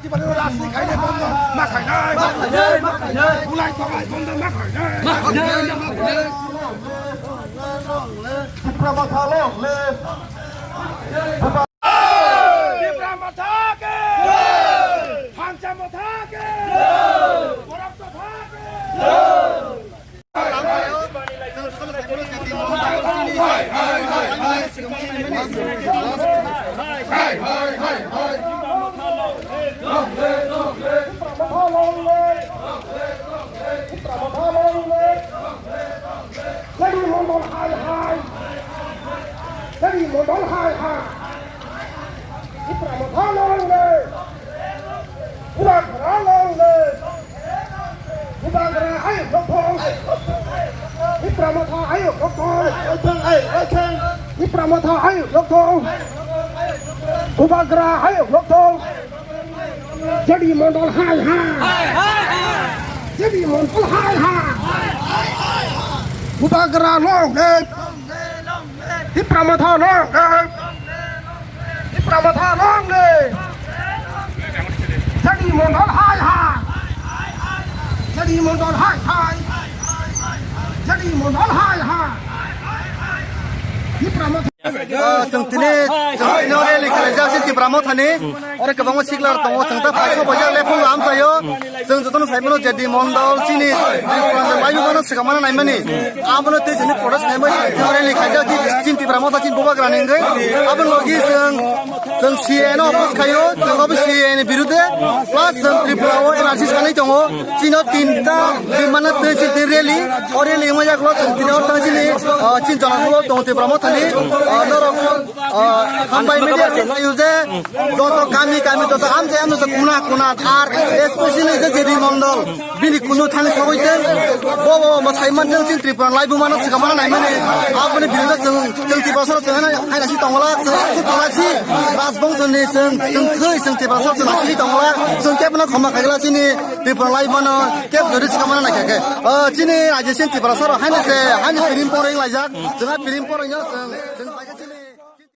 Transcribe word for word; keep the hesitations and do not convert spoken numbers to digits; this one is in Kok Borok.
Tipra Motha long live! Tipra Motha ke! Thansa Motha ke! Borok Motha ke! Jadi mondol hai hai. Jadi mondol hai hai. Tipra Motha long live! Bubagra long live! Bubagra hai lokthong! Tipra Motha hai lokthong! Tipra Motha hai lokthong! Bubagra hai lokthong! Jadi mondol hai hai! Jadi mondol hai hai! Bubagra long live! Tipra Motha long live! Tipra Motha long live! Jadi mondol hai hai! Jadi mondol hai hai! Jadi mondol hai hai! Tipra Motha Ah, chwng tini, chwng tini oro rally khlaijak se Tipra Mothani. Oro kwbangma sikla tongo, chwng ta phai sok baijak le phung lam sayo. Chwng jotono sai mano J D Mondol chini Tripura ni laibumano swkang mano naimani. Abono tei chini protest khaimani chwng tini rally khaijak chini Tipra Motha chini bubagra ni wngwi. Aboni logi chwng, chwng C A A no oppose khaio, chwng obo C A A ni birude. Plus chwng Tripura o N R C sanwi tongo. Chino tinta bimano tei chini rally, o rally wngma yaklo chwng tini oro tang chini, ah, chini jona ulo tongo Tipra Mothani, ah, norok, ah, hambai media chwng khaio je joto kami kami joto amjai amjai joto kuna kuna ar especially je J D Mondol bini kunu thani sogoi tei bo bo bo sai man tei chini Tripura laibumano swkang mano naimani aboni birude chwng chwng Tiprasa chwng haina haina si tongla chwng chwng tongla si Rajbongso ni chwng chwng thwi chwng Tiprasa chwng si tongla chwng kebno khoma khaigla chini Tripura laibumano keb jodi swkang mano naikha khe. Ah, chini raijasing Tiprasa rok haino se haino pirim poreng laijak. Chwng pirim poreng no chwng.